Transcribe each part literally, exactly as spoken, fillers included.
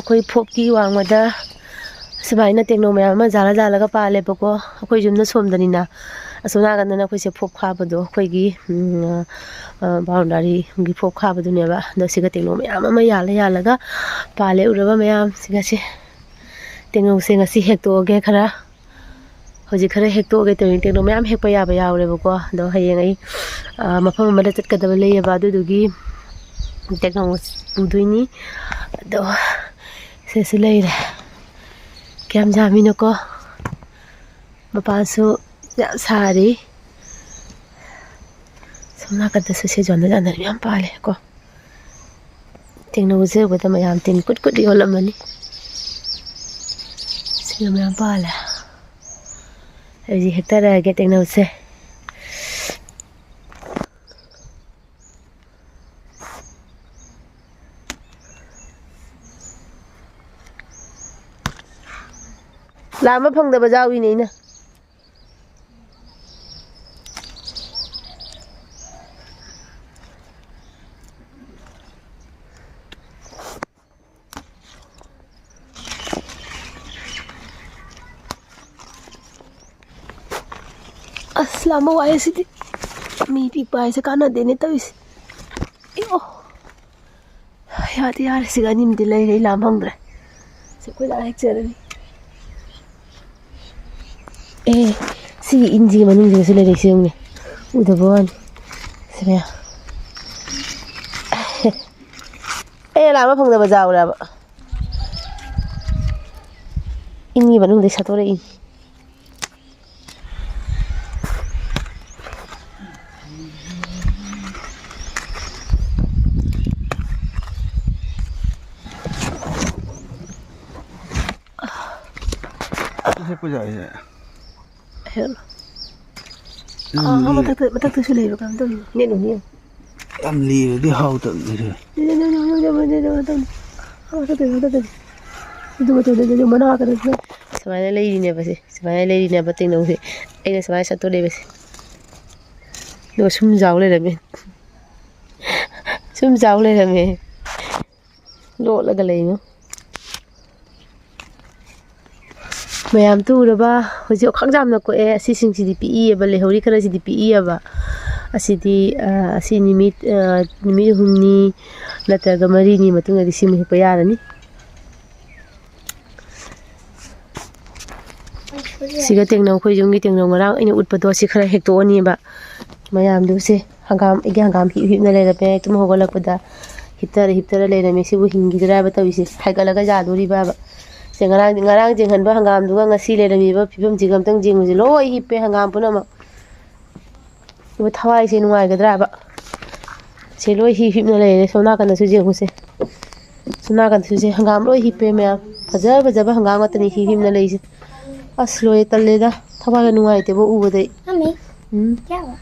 ꯑꯩꯈꯣꯏ ꯐꯣꯞꯀꯤ ꯋꯥꯡꯃꯗ ꯁꯨꯃꯥꯏꯅ ꯇꯦꯡꯅꯧ ꯃꯌꯥꯝ ꯑꯃ ꯖꯥꯜꯂ ꯖꯥꯜꯂꯒ ꯄꯥꯜꯂꯦꯕꯀꯣ꯫ ꯑꯩꯈꯣꯏ ꯌꯨꯝꯅ ꯁꯣꯝꯗꯅꯤꯅ, ꯑꯁꯣꯝ ꯅꯥꯀꯟꯗꯅ ꯑꯩꯈꯣꯏꯁꯦ ꯐꯣꯞ ꯈꯥꯕꯗꯣ, ꯑꯩꯈꯣꯏꯒꯤ, ꯎꯝ, ꯑ, ꯕꯥꯎꯟꯗꯥꯔꯤꯒꯤ ꯐꯣꯞ ꯈꯥꯕꯗꯨꯅꯦꯕ꯫ ꯑꯗꯣ ꯁꯤꯒ ꯇꯦꯡꯅꯧ ꯃꯌꯥꯝ ꯑꯃ ꯌꯥꯜꯂ ꯌꯥꯜꯂꯒ ꯄꯥꯜꯂꯦ꯫ ꯎꯔꯕ ꯃꯌꯥꯝ ꯁꯤꯒꯁꯦ? ꯇꯦꯡꯅꯧꯁꯦ ꯉꯁꯤ ꯍꯦꯛꯇꯣꯛꯑꯒꯦ ꯈꯔ꯫ ꯍꯧꯖꯤꯛ ꯈꯔ ꯍꯦꯛꯇꯣꯛꯑꯒꯦ ꯇꯧꯔꯤꯅꯤ꯫ ꯇꯦꯡꯅꯧ ꯃꯌꯥꯝ ꯍꯦꯛꯄ ꯌꯥꯕ ꯌꯥꯎꯔꯦꯕꯀꯣ꯫ ꯑꯗꯣ ꯍꯌꯦꯡ ꯑꯩ, ꯑ, ꯃꯐꯝ ꯑꯃꯗ ꯆꯠꯀꯗꯕ ꯂꯩꯌꯦꯕ, ꯑꯗꯨꯗꯨꯒꯤ ꯇꯦꯡꯅꯧ ꯄꯨꯗꯣꯏꯅꯤ꯫ ꯑꯗꯣ ꯁꯤꯁꯨ ꯂꯩꯔꯦ꯫ ꯀꯌꯥꯝ ꯌꯥꯝꯃꯤꯅꯣꯀꯣ꯫ ꯃꯄꯥꯟꯁꯨ ꯌꯥꯝ ꯁꯥꯔꯤ꯫ ꯁꯣꯝ ꯅꯥꯀꯟꯗꯁꯨ ꯁꯦꯖꯣꯟꯗ ꯌꯥꯟꯅꯔ ꯌꯥꯝ ꯄꯥꯜꯂꯦ ꯀꯣ꯫ ꯇꯦꯡꯅꯧꯁꯦ ꯎꯕꯗ ꯃꯌꯥꯝ ꯇꯤꯟ ꯀꯨꯠ ꯀꯨꯠ ꯌꯣꯜꯂꯝꯃꯅꯤ꯫ ꯁꯤꯒ ꯃꯌꯥꯝ ꯄꯥꯜꯂꯦ꯫ ꯑꯩꯁꯦ ꯍꯦꯛꯇꯔꯛꯑꯒꯦ ꯇꯦꯡꯅꯧꯁꯦ꯫ ꯂꯥꯝꯕ ꯐꯪꯗꯕ ꯌꯥꯎꯏꯅꯦ ꯑꯩꯅ꯫ ꯑꯁ, ꯂꯥꯝꯕ ꯋꯥꯏ ꯁꯤꯗꯤ꯫ ꯃꯤ ꯄꯤꯛꯄ ꯍꯥꯏꯁꯦ ꯀꯥꯟꯅꯗꯦꯅꯦ ꯇꯧꯔꯤꯁꯦ꯫ ꯏꯌꯣ꯫ ꯌꯥꯗꯤ ꯌꯥꯔꯦ, ꯁꯤꯒ ꯑꯅꯤꯃꯗꯤ ꯂꯩꯔꯦ, ꯑꯩ ꯂꯥꯝ ꯐꯪꯗ꯭ꯔꯦ꯫ ꯁꯤ ꯑꯩꯈꯣꯏ ꯂꯥꯛꯑ ꯍꯦꯛꯆꯔꯅꯤ꯫ ꯑꯦ, ꯁꯤꯒꯤ ꯏꯟꯁꯤꯒꯤ ꯃꯅꯨꯡꯁꯤꯗꯁꯨ ꯂꯩꯔꯦ, ꯁꯤ ꯌꯦꯡꯉꯨꯅꯦ꯫ ꯎꯗꯕ ꯋꯥꯅꯤ꯫ ꯁꯤ ꯃꯌꯥꯝ꯫ ꯑꯦ, ꯂꯥꯝꯕ ꯐꯪꯗꯕ ꯌꯥꯎꯔꯦꯕ꯫ ꯏꯟꯒꯤ ꯃꯅꯨꯡꯗꯩ ꯁꯠꯇꯣꯔꯛꯏꯅꯤ꯫ ꯁꯤ ꯄꯨꯖꯥ ꯍꯥꯏꯁꯦ꯫ ꯍꯦꯜꯂꯣ꯫ ꯎꯝ, ꯑꯥ, ꯎꯝ꯫ ꯃꯊꯛꯇ, ꯃꯊꯛꯇꯁꯨ ꯂꯩꯕ ꯀꯩꯅꯣꯝ ꯇꯧꯔꯤ꯫ ꯅꯦꯠ ꯅꯨꯡ ꯌꯦꯡꯉꯨ꯫ ꯌꯥꯝ ꯂꯤꯔꯗꯤ ꯍꯥꯎꯇꯕꯅꯤ꯫ ꯑꯥ, ꯃꯊꯛꯇ, ꯃꯊꯛꯇ꯫ ꯑꯗꯨꯒ ꯇꯧꯗꯣꯏ, ꯑꯗꯨꯒ ꯃꯅꯥ ꯀꯩꯅꯣꯁꯨ ꯂꯩ꯫ ꯁꯨꯃꯥꯏꯅ ꯂꯩꯔꯤꯅꯦꯕ ꯁꯦ꯫ ꯁꯨꯃꯥꯏꯅ ꯂꯩꯔꯤꯅꯦꯕ ꯇꯦꯡꯅꯧꯁꯦ꯫ ꯑꯩꯅ ꯁꯨꯃꯥꯏꯅ ꯁꯠꯇꯣꯛ ꯂꯩꯕꯁꯦ꯫ ꯑꯗꯨꯒ ꯁꯨꯝ ꯆꯥꯎ ꯂꯩꯔꯝꯃꯦ꯫ ꯁꯨꯝ ꯆꯥꯎ ꯂꯩꯔꯝꯃꯦ꯫ ꯂꯣꯠꯂꯒ ꯂꯩꯉꯣ꯫ ꯃꯌꯥꯝ ꯇꯨꯔꯕ? ꯍꯧꯖꯤꯛ ꯑꯣꯈꯥꯛ ꯌꯥꯝꯅ ꯀꯣꯛꯑꯦ꯫ ꯑꯁꯤꯁꯤꯡꯁꯤꯗꯤ ꯄꯤꯛꯏꯑꯕ, ꯂꯩꯍꯧꯔꯤ ꯈꯔꯁꯤꯗꯤ ꯄꯤꯛꯏꯑꯕ꯫ ꯑꯁꯤꯗꯤ, ꯑ, ꯑꯁꯤ ꯅꯨꯃꯤꯠ, ꯑ, ꯅꯨꯃꯤꯠ ꯍꯨꯝꯅꯤ ꯅꯠꯇ꯭ꯔꯒ ꯃꯔꯤꯅꯤ ꯃꯇꯨꯡꯗꯗꯤ ꯁꯤꯃ ꯍꯦꯛꯄ ꯌꯥꯔꯅꯤ꯫ ꯁꯤꯒ ꯇꯦꯡꯅꯧ, ꯑꯩꯈꯣꯏ ꯌꯨꯝꯒꯤ ꯇꯦꯡꯅꯧ ꯉꯔꯥꯡ ꯑꯩꯅ ꯎꯠꯄꯗꯣ, ꯁꯤ ꯈꯔ ꯍꯦꯛꯇꯣꯛꯑꯅꯤꯕ꯫ ꯃꯌꯥꯝꯗꯨ ꯁꯦ, ꯍꯪꯒꯥꯝ, ꯑꯩꯒꯤ ꯍꯪꯒꯥꯝ ꯍꯤꯞ ꯍꯤꯞꯅ ꯂꯩꯔꯝꯃꯦ꯫ ꯇꯨꯝ ꯍꯧꯒꯠꯂꯛꯄꯗ ꯍꯤꯞꯊꯔ ꯍꯤꯞꯊꯔ ꯂꯩꯔꯝꯃꯦ꯫ ꯁꯤꯕꯨ ꯍꯤꯡꯈꯤꯗ꯭ꯔꯥꯕ ꯇꯧꯔꯤꯁꯦ? ꯍꯥꯏꯒꯠꯂꯒ ꯌꯥꯗꯣꯔꯤꯕꯕ? ꯁꯦ, ꯉꯔꯥꯡ, ꯉꯔꯥꯡ ꯌꯦꯡꯍꯟꯕ ꯍꯪꯒꯥꯝꯗꯨꯒ ꯉꯁꯤ ꯂꯩꯔꯝꯃꯤꯕ ꯐꯤꯕꯝꯁꯤꯒ ꯑꯝꯇꯪ ꯌꯦꯡꯉꯨꯁꯦ꯫ ꯂꯣꯏ ꯍꯤꯞꯄꯦ ꯍꯪꯒꯥꯝ ꯄꯨꯝꯅꯃꯛ꯫ ꯑꯗꯨꯒ ꯊꯋꯥꯏꯁꯦ ꯅꯨꯡꯉꯥꯏꯒꯗ꯭ꯔꯥꯕ? ꯁꯦ, ꯂꯣꯏ ꯍꯤ ꯍꯤꯞꯅ ꯂꯩꯔꯦ꯫ ꯁꯣꯝ ꯅꯥꯀꯟꯗꯁꯨ ꯌꯦꯡꯉꯨꯁꯦ꯫ ꯁꯣꯝ ꯅꯥꯀꯟꯗꯁꯨ ꯁꯦ, ꯍꯪꯒꯥꯝ ꯂꯣꯏ ꯍꯤꯞꯄꯦ ꯃꯌꯥꯝ꯫ ꯐꯖ ꯐꯖꯕ ꯍꯪꯒꯥꯝ ꯉꯥꯛꯇꯅꯤ ꯍꯤ ꯍꯤꯞꯅ ꯂꯩꯁꯦ꯫ ꯑꯁ, ꯂꯣꯏꯔꯦ, ꯇꯜꯂꯦꯗ꯫ ꯊꯋꯥꯏꯒ ꯅꯨꯡꯉꯥꯏꯇꯦꯕ ꯎꯕꯗꯩ꯫ ꯃꯝꯃꯤ, ꯎꯝ꯫ ꯀꯌꯥ ꯍꯨꯋꯥ?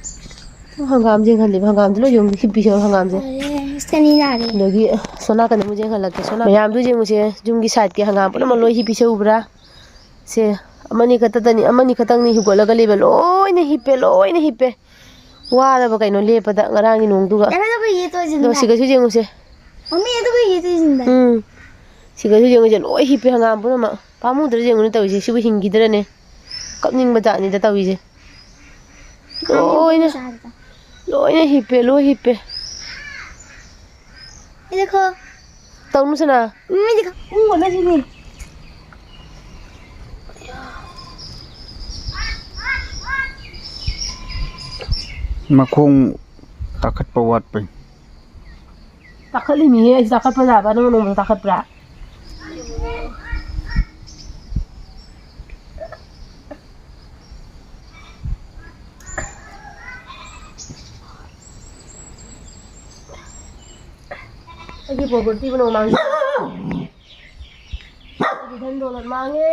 ꯍꯪꯒꯥꯝ ꯌꯦꯡꯍꯜꯂꯤꯕ, ꯍꯪꯒꯥꯝꯗꯣ ꯂꯣꯏ ꯌꯦꯡꯉꯨ, ꯍꯤꯞꯄꯤꯁꯦ ꯍꯪꯒꯥꯝꯁꯦ꯫ ꯑꯔꯦ, ꯏꯁ, ꯑꯅꯤ ꯅꯥꯔꯦ꯫ ꯑꯗꯒꯤ ꯁꯣꯝ ꯅꯥꯀꯟꯗ ꯑꯃꯨꯛ ꯌꯦꯡꯍꯜꯂꯛꯀꯦ꯫ ꯁꯣꯝ ꯅꯥꯀꯟ ꯃꯌꯥꯝꯗꯨ ꯌꯦꯡꯉꯨꯁꯦ, ꯌꯨꯝꯒꯤ ꯁꯥꯏꯠꯀꯤ ꯍꯪꯒꯥꯝ ꯄꯨꯝꯅꯃꯛ ꯂꯣꯏ ꯍꯤꯞꯄꯤꯁꯦ ꯎꯕ꯭ꯔꯥ? ꯁꯦ, ꯑꯃꯅꯤ ꯈꯛꯇꯗꯅꯤ, ꯑꯃꯅꯤ ꯈꯛꯇꯪꯅꯤ ꯍꯤꯞꯒꯠꯂꯒ ꯂꯩꯕ, ꯂꯣꯏꯅ ꯍꯤꯞꯄꯦ, ꯂꯣꯏꯅ ꯍꯤꯞꯄꯦ꯫ ꯋꯥꯔꯕ ꯀꯩꯅꯣ ꯂꯦꯞꯄꯗ ꯉꯔꯥꯡꯒꯤ ꯅꯣꯡꯗꯨꯒ꯫ ꯅꯪ ꯑꯗꯨꯒ ꯌꯦꯠꯇꯣ ꯑꯗꯣ ꯁꯤꯟꯗ꯫ ꯁꯤꯒꯁꯨ ꯌꯦꯡꯉꯨꯁꯦ꯫ ꯃꯝꯃꯤ, ꯑꯗꯨꯒ ꯌꯦꯠꯇꯣ ꯁꯤꯟꯗ꯫ ꯎꯝ꯫ ꯁꯤꯒꯁꯨ ꯌꯦꯡꯉꯨꯁꯦ, ꯂꯣꯏ ꯍꯤꯞꯄꯦ ꯍꯪꯒꯥꯝ ꯄꯨꯝꯅꯃꯛ꯫ ꯄꯥꯝꯃꯨꯗ꯭ꯔ ꯌꯦꯡꯉꯨꯅꯦ ꯇꯧꯔꯤꯁꯦ, ꯁꯤꯕꯨ ꯍꯤꯡꯈꯤꯗ꯭ꯔꯅꯦ? ꯀꯞꯅꯤꯡꯕ ꯖꯥꯠꯅꯤꯗ ꯇꯧꯔꯤꯁꯦ꯫ ꯂꯣꯏꯅ, ꯂꯣꯏꯅ ꯍꯤꯞꯄꯦ, ꯂꯣꯏ ꯍꯤꯞꯄꯦ꯫ ꯁꯤ ꯂꯦꯈꯣ꯫ ꯇꯧꯅꯨꯁꯅꯥ꯫ ꯃꯤꯗꯤ ꯈ-, ꯎ, ꯃꯃꯦ ꯁꯤꯅꯤ꯫ ꯃꯈꯣꯡ ꯇꯥꯈꯠꯄ ꯋꯥꯠꯄꯩ꯫ ꯇꯥꯈꯠꯂꯤꯃꯤꯍꯦ, ꯑꯩꯁꯨ ꯇꯥꯈꯠꯄ ꯌꯥꯕ, ꯅꯪ ꯅꯣꯡꯃ ꯇꯥꯈꯠꯄ꯭ꯔꯥ? ꯑꯩꯒꯤ ꯄ꯭ꯔꯣꯄꯔꯇꯤꯕꯨ ꯅꯣꯡ ꯃꯥꯡꯉꯦ꯫ ꯑꯩꯒꯤ ꯙꯟ ꯗꯧꯂꯠ ꯃꯥꯡꯉꯦ꯫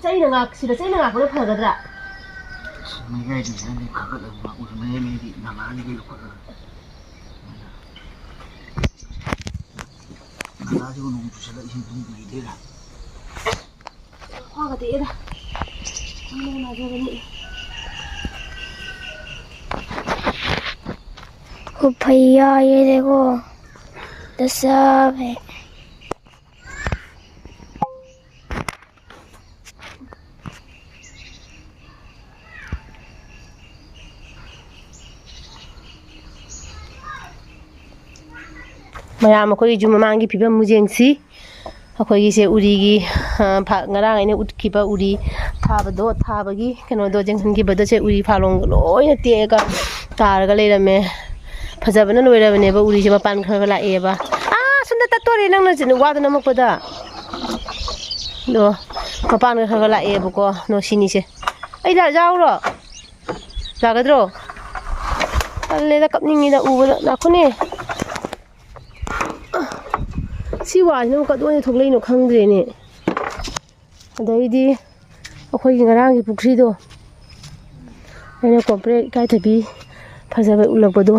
ꯆꯩꯅ ꯉꯥꯛ-, ꯁꯤꯗ ꯆꯩꯅ ꯉꯥꯛꯄꯅ ꯐꯒꯗ꯭ꯔꯥ? ꯑꯁ, ꯃꯌꯥꯏꯗꯨꯗꯅꯦ ꯈꯥꯒꯠꯂꯒ ꯉꯥꯛꯎꯁꯦ, ꯃꯌꯥꯏ ꯃꯌꯥꯏꯗꯤ ꯅꯂꯥꯗꯒꯤ ꯂꯧꯈꯠꯂꯒ꯫ ꯅꯂꯥꯁꯤꯕꯨ ꯅꯣꯡ ꯆꯨꯁꯜꯂꯛꯏꯁꯤꯕꯨ ꯂꯩꯗꯣꯏꯔꯥ? ओ भैया, ये देखो, दस है। ꯃꯌꯥꯝ, ꯑꯩꯈꯣꯏꯒꯤ ꯌꯨꯝ ꯃꯃꯥꯡꯒꯤ ꯐꯤꯕꯝ ꯑꯃꯨꯛ ꯌꯦꯡꯁꯤ꯫ ꯑꯩꯈꯣꯏꯒꯤꯁꯦ ꯎꯔꯤꯒꯤ, ꯑ, ꯐꯥ-, ꯉꯔꯥꯡ ꯑꯩꯅ ꯎꯠꯈꯤꯕ ꯎꯔꯤ ꯊꯥꯕꯗꯣ, ꯊꯥꯕꯒꯤ ꯀꯩꯅꯣꯗꯣ, ꯌꯦꯡꯍꯟꯈꯤꯕꯗꯣ, ꯁꯦ ꯎꯔꯤ ꯐꯥꯂꯣꯡꯗꯣ ꯂꯣꯏꯅ ꯇꯦꯛꯑꯒ ꯇꯥꯔꯒ ꯂꯩꯔꯝꯃꯦ꯫ ꯐꯖꯕꯅ ꯂꯣꯏꯔꯕꯅꯦꯕ, ꯎꯔꯤꯁꯦ ꯃꯄꯥꯟ ꯈꯔ ꯈꯔ ꯂꯥꯛꯑꯦꯕ꯫ ꯑꯥ, ꯁꯣꯝꯗ ꯇꯠꯇꯣꯔꯦ ꯅꯪꯅ ꯋꯥꯗ ꯅꯝꯃꯛꯄꯗ꯫ ꯑꯗꯣ ꯃꯄꯥꯟ ꯈꯔ ꯈꯔ ꯂꯥꯛꯑꯦꯕꯀꯣ꯫ ꯑꯗꯣ ꯁꯤꯅꯤꯁꯦ꯫ ꯑꯩ ꯂꯥ-, ꯌꯥꯎꯔꯣ? ꯂꯥꯛꯀꯗ꯭ꯔꯣ? ꯇꯜꯂꯦꯗ, ꯀꯞꯅꯤꯡꯉꯤꯗ ꯎꯕꯗ꯫ ꯂꯥꯛꯈꯣꯅꯦ꯫ ꯁꯤ ꯋꯥꯁꯤꯅ ꯑꯃꯨꯛ ꯀꯗꯣꯏꯅ ꯊꯣꯛꯂꯛꯏꯅꯣ ꯈꯪꯗ꯭ꯔꯦꯅꯦ꯫ ꯑꯗꯩꯗꯤ ꯑꯩꯈꯣꯏꯒꯤ ꯉꯔꯥꯡꯒꯤ ꯄꯨꯈ꯭ꯔꯤꯗꯣ, ꯑꯩꯅ ꯀꯣꯝꯄ꯭ꯔꯦꯛ ꯏꯀꯥꯏꯊꯕꯤ ꯐꯖꯕ ꯎꯠꯂꯛꯄꯗꯣ,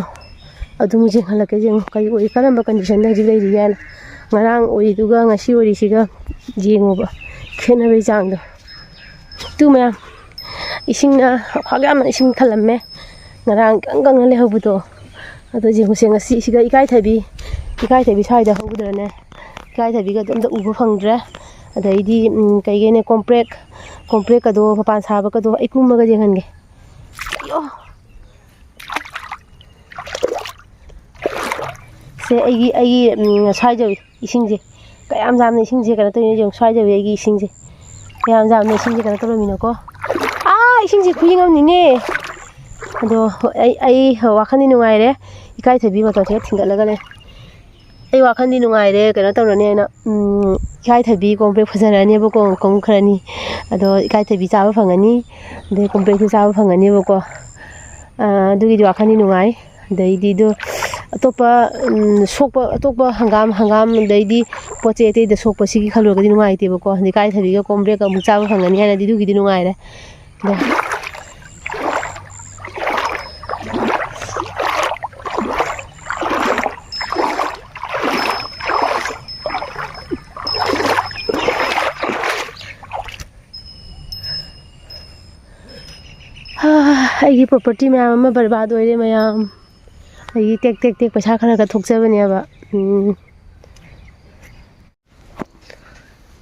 ꯑꯗꯨꯝ ꯌꯦꯡꯍꯜꯂꯛꯀꯦ꯫ ꯌꯦꯡꯉꯨ, ꯀꯔꯤ ꯑꯣꯏ, ꯀꯔꯝꯕ ꯀꯟꯗꯤꯁꯟꯗ ꯍꯧꯖꯤꯛ ꯂꯩꯔꯤꯒꯦ ꯍꯥꯏꯅ꯫ ꯉꯔꯥꯡ ꯑꯣꯏꯔꯤꯗꯨꯒ ꯉꯁꯤ ꯑꯣꯏꯔꯤꯁꯤꯒ ꯌꯦꯡꯉꯨꯕ, ꯈꯦꯠꯅꯕꯒꯤ ꯆꯥꯡꯗꯣ꯫ ꯇꯨ ꯃꯌꯥꯝ, ꯏꯁꯤꯡꯅ ꯈ꯭ꯋꯥꯡ ꯌꯥꯝꯅ ꯏꯁꯤꯡ ꯊꯜꯂꯝꯃꯦ꯫ ꯉꯔꯥꯡ ꯏꯀꯪ ꯀꯪꯅ ꯂꯩꯍꯧꯕꯗꯣ꯫ ꯑꯗꯣ ꯌꯦꯡꯉꯨꯁꯦ, ꯉꯁꯤ ꯁꯤꯒ ꯏꯀꯥꯏꯊꯕꯤ, ꯏꯀꯥꯏꯊꯕꯤ ꯁ꯭ꯋꯥꯏꯗ ꯍꯧꯒꯗ꯭ꯔꯅꯦ? ꯏꯀꯥꯏꯊꯕꯤꯒꯗꯣ ꯑꯝꯇ ꯎꯕ ꯐꯪꯗ꯭ꯔꯦ꯫ ꯑꯗꯩꯗꯤ, ꯎꯝ, ꯀꯩꯒꯤꯅꯦ, ꯀꯣꯝꯄ꯭ꯔꯦꯛ, ꯀꯣꯝꯄ꯭ꯔꯦꯛꯀꯗꯣ, ꯃꯄꯥꯟ ꯁꯥꯕꯒꯗꯣ ꯑꯩ ꯀꯨꯝꯃꯒ ꯌꯦꯡꯍꯟꯒꯦ꯫ ꯑꯌꯣ! ꯁꯦ, ꯑꯩꯒꯤ, ꯑꯩꯒꯤ, ꯎꯝ, ꯁ꯭ꯋꯥꯏꯗ ꯏꯁꯤꯡꯁꯦ ꯀꯌꯥꯝ ꯌꯥꯝꯅ ꯏꯁꯤꯡꯁꯦ ꯀꯩꯅꯣ ꯇꯧꯔꯤꯅꯣ ꯌꯦꯡꯉꯨ, ꯁ꯭ꯋꯥꯏꯗ ꯑꯩꯒꯤ ꯏꯁꯤꯡꯁꯦ ꯀꯌꯥꯝ ꯌꯥꯝꯅ ꯏꯁꯤꯡꯁꯦ ꯀꯩꯅꯣ ꯇꯧꯔꯝꯃꯤꯅꯣꯀꯣ꯫ ꯑꯥ, ꯏꯁꯤꯡꯁꯦ ꯈꯨꯌꯦꯡ ꯑꯃꯅꯤꯅꯦ꯫ ꯑꯗꯣ ꯑꯩ, ꯑꯩ ꯋꯥꯈꯜꯗꯤ ꯅꯨꯡꯉꯥꯏꯔꯦ, ꯏꯀꯥꯏꯊꯕꯤ ꯃꯇꯣꯟꯁꯤꯒ ꯊꯤꯡꯒꯠꯂꯒꯅꯦ꯫ ꯑꯩ ꯋꯥꯈꯜꯗꯤ ꯅꯨꯡꯉꯥꯏꯔꯦ, ꯀꯩꯅꯣ ꯇꯧꯔꯅꯤ ꯍꯥꯏꯅ, ꯎꯝ, ꯏꯀꯥꯏꯊꯕꯤ ꯀꯣꯝꯄ꯭ꯔꯦꯛ ꯐꯖꯔꯛꯑꯅꯦꯕꯀꯣ, ꯃꯈꯣꯡ ꯈꯔꯅꯤ꯫ ꯑꯗꯣ ꯏꯀꯥꯏꯊꯕꯤ ꯆꯥꯕ ꯐꯪꯉꯅꯤ, ꯑꯗꯩ ꯀꯣꯝꯄ꯭ꯔꯦꯛꯁꯨ ꯆꯥꯕ ꯐꯪꯉꯅꯦꯕꯀꯣ꯫ ꯑꯥ, ꯑꯗꯨꯒꯤꯗꯤ ꯋꯥꯈꯜꯗꯤ ꯅꯨꯡꯉꯥꯏ꯫ ꯑꯗꯩꯗꯤ ꯑꯗꯨ ꯑꯇꯣꯞꯄ, ꯎꯝ, ꯁꯣꯛꯄ, ꯑꯇꯣꯞꯄ ꯍꯪꯒꯥꯝ, ꯍꯪꯒꯥꯝ, ꯑꯗꯩꯗꯤ ꯄꯣꯠ ꯆꯩ ꯑꯇꯩꯗ ꯁꯣꯛꯄ, ꯁꯤꯒꯤ ꯈꯜꯂꯨꯔꯒꯗꯤ ꯅꯨꯡꯉꯥꯏꯇꯦꯕꯀꯣ꯫ ꯑꯗꯩ ꯏꯀꯥꯏꯊꯕꯤꯒ ꯀꯣꯝꯄ꯭ꯔꯦꯛꯀ ꯑꯃꯨꯛ ꯆꯥꯕ ꯐꯪꯉꯅꯤ ꯍꯥꯏꯅꯗꯤ ꯑꯗꯨꯒꯤꯗꯤ ꯅꯨꯡꯉꯥꯏꯔꯦ꯫ ꯑꯗꯣ ꯑꯩꯒꯤ property ꯃꯌꯥꯝ ꯑꯃ ꯕꯔꯕꯥꯗ ꯑꯣꯏꯔꯦ ꯃꯌꯥꯝ꯫ ꯑꯩꯒꯤ ꯇꯦꯛ ꯇꯦꯛ ꯇꯦꯛ ꯄꯩꯁꯥ ꯈꯔ ꯈꯔ ꯊꯣꯛꯆꯕꯅꯦꯕ꯫ ꯎꯝ꯫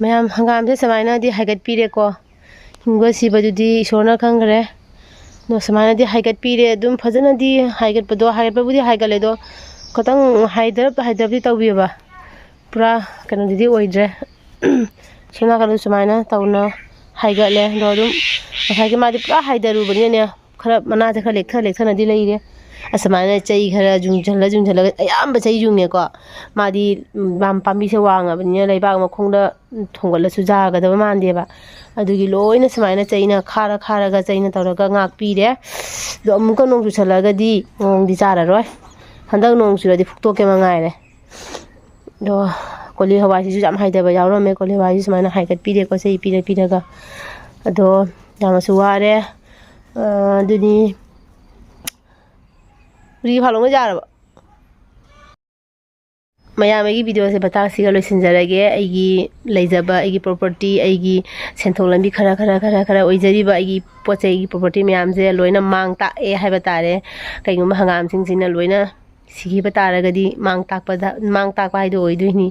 ꯃꯌꯥꯝ, ꯍꯪꯒꯥꯝꯁꯦ ꯁꯨꯃꯥꯏꯅꯗꯤ ꯍꯥꯏꯒꯠꯄꯤꯔꯦꯀꯣ꯫ ꯍꯤꯡꯕ ꯁꯤꯕꯗꯨꯗꯤ ꯏꯁꯣꯔꯅ ꯈꯪꯈ꯭ꯔꯦ꯫ ꯑꯗꯣ ꯁꯨꯃꯥꯏꯅꯗꯤ ꯍꯥꯏꯒꯠꯄꯤꯔꯦ꯫ ꯑꯗꯨꯝ ꯐꯖꯅꯗꯤ ꯍꯥꯏꯒꯠꯄꯗꯣ, ꯍꯥꯏꯒꯠꯄꯕꯨꯗꯤ ꯍꯥꯏꯒꯠꯂꯦ, ꯑꯗꯣ ꯈꯤꯇꯪ ꯍꯥꯏꯗꯔꯞ ꯍꯥꯏꯗꯔꯞꯇꯤ ꯇꯧꯕꯤꯌꯣꯕ꯫ ꯄꯨꯔꯥ ꯀꯩꯅꯣꯗꯨꯗꯤ ꯑꯣꯏꯗ꯭ꯔꯦ꯫ ꯁꯣꯝ ꯅꯥꯀꯟꯗ ꯁꯨꯃꯥꯏꯅ ꯇꯧꯅ ꯍꯥꯏꯒꯠꯂꯦ꯫ ꯑꯗꯣ ꯑꯗꯨꯝ ꯉꯁꯥꯏꯒꯤ ꯃꯥꯗꯤ ꯄꯨꯔꯥ ꯍꯥꯏꯗꯔꯨꯕꯅꯤꯅꯅꯦ, ꯈꯔ ꯃꯅꯥꯁꯦ ꯈꯔ ꯂꯦꯛꯊ ꯂꯦꯛꯊꯅꯗꯤ ꯂꯩꯔꯦ꯫ ꯑꯁꯨꯃꯥꯏꯅ ꯆꯩ ꯈꯔ ꯌꯨꯡꯁꯤꯜꯂ ꯌꯨꯡꯁꯤꯜꯂꯒ, ꯑꯌꯥꯝꯕ ꯆꯩ ꯌꯨꯡꯉꯦꯀꯣ꯫ ꯃꯥꯗꯤ, ꯎꯝ, ꯄꯥꯝ-, ꯄꯥꯝꯕꯤꯁꯦ ꯋꯥꯡꯉꯕꯅꯤꯅ ꯂꯩꯕꯥꯛ ꯃꯈꯣꯡꯗ ꯊꯣꯡꯒꯠꯂꯁꯨ ꯌꯥꯒꯗꯕ ꯃꯥꯟꯗꯦꯕ꯫ ꯑꯗꯨꯒꯤ ꯂꯣꯏꯅ ꯁꯨꯃꯥꯏꯅ ꯆꯩꯅ ꯈꯥꯔ ꯈꯥꯔꯒ ꯆꯩꯅ ꯇꯧꯔꯒ ꯉꯥꯛꯄꯤꯔꯦ꯫ ꯑꯗꯣ ꯑꯃꯨꯛꯀ ꯅꯣꯡ ꯆꯨꯁꯜꯂꯛꯑꯒꯗꯤ ꯃꯑꯣꯡꯗꯤ ꯆꯥꯔꯔꯣꯏ꯫ ꯍꯟꯗꯛ ꯅꯣꯡ ꯆꯨꯔꯗꯤ ꯐꯨꯛꯇꯣꯛꯀꯦ ꯃꯉꯥꯏꯔꯦ꯫ ꯑꯗꯣ ꯀꯣꯂꯤ ꯍꯋꯥꯏꯁꯤꯁꯨ ꯌꯥꯝ ꯍꯥꯏꯗꯕ ꯌꯥꯎꯔꯝꯃꯦ꯫ ꯀꯣꯂꯤ ꯍꯋꯥꯏꯁꯤ ꯁꯨꯃꯥꯏꯅ ꯍꯥꯏꯒꯠꯄꯤꯔꯦꯀꯣ, ꯆꯩ ꯄꯤꯔ ꯄꯤꯔꯒ꯫ ꯑꯗꯣ ꯌꯥꯝꯅꯁꯨ ꯋꯥꯔꯦ꯫ ꯑ, ꯑꯗꯨꯅꯤ꯫ ꯎꯔꯤ ꯐꯥꯂꯣꯡꯅ ꯌꯥꯔꯕ? ꯃꯌꯥꯝ, ꯑꯩꯒꯤ videoꯁꯦ ꯃꯇꯥꯡꯁꯤꯒ ꯂꯣꯏꯁꯤꯟꯖꯔꯒꯦ꯫ ꯑꯩꯒꯤ ꯂꯩꯖꯕ, ꯑꯩꯒꯤ property, ꯑꯩꯒꯤ ꯁꯦꯟꯊꯣꯛ ꯂꯝꯕꯤ ꯈꯔ, ꯈꯔ, ꯈꯔ, ꯈꯔ ꯑꯣꯏꯖꯔꯤꯕ ꯑꯩꯒꯤ ꯄꯣꯠ ꯆꯩꯒꯤ property ꯃꯌꯥꯝꯁꯦ ꯂꯣꯏꯅ ꯃꯥꯡ ꯇꯥꯛꯑꯦ ꯍꯥꯏꯕ ꯇꯥꯔꯦ꯫ ꯀꯩꯒꯨꯝꯕ ꯍꯪꯒꯥꯝꯁꯤꯡꯁꯤꯅ ꯂꯣꯏꯅ ꯁꯤꯈꯤꯕ ꯇꯥꯔꯒꯗꯤ ꯃꯥꯡ ꯇꯥꯛꯄꯗ, ꯃꯥꯡ ꯇꯥꯛꯄ ꯍꯥꯏꯗꯣ ꯑꯣꯏꯗꯣꯏꯅꯤ꯫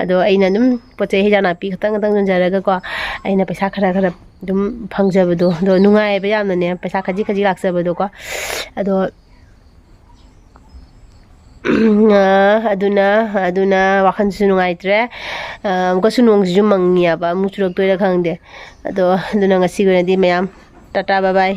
ꯑꯗꯣ ꯑꯩꯅ ꯑꯗꯨꯝ ꯄꯣꯠ ꯆꯩ, ꯍꯩꯖꯥꯡ ꯅꯥꯄꯤ ꯈꯛꯇꯪ ꯈꯛꯇꯪ ꯌꯣꯟꯖꯔꯒꯀꯣ, ꯑꯩꯅ ꯄꯩꯁꯥ ꯈꯔ ꯈꯔ ꯑꯗꯨꯝ ꯐꯪꯖꯕꯗꯣ, ꯑꯗꯣ ꯅꯨꯡꯉꯥꯏꯌꯦꯕ ꯌꯥꯝꯅꯅꯦ, ꯄꯩꯁꯥ ꯈꯖꯤꯛ ꯈꯖꯤꯛ ꯂꯥꯛꯆꯕꯗꯣꯀꯣ꯫ ꯑꯗꯣ, ꯑꯗꯨꯅ, ꯑꯗꯨꯅ ꯋꯥꯈꯜꯁꯨ ꯅꯨꯡꯉꯥꯏꯇ꯭ꯔꯦ꯫ ꯑꯃꯨꯛꯀꯁꯨ ꯅꯣꯡꯁꯤꯁꯨ ꯃꯪꯉꯤꯑꯕ, ꯑꯃꯨꯛ ꯆꯨꯔꯛꯇꯣꯏꯔꯥ ꯈꯪꯗꯦ꯫ ꯑꯗꯣ, ꯑꯗꯨꯅ ꯉꯁꯤꯒꯤ ꯑꯣꯏꯅꯗꯤ ꯃꯌꯥꯝ, ꯇꯥꯇꯥ, bye bye꯫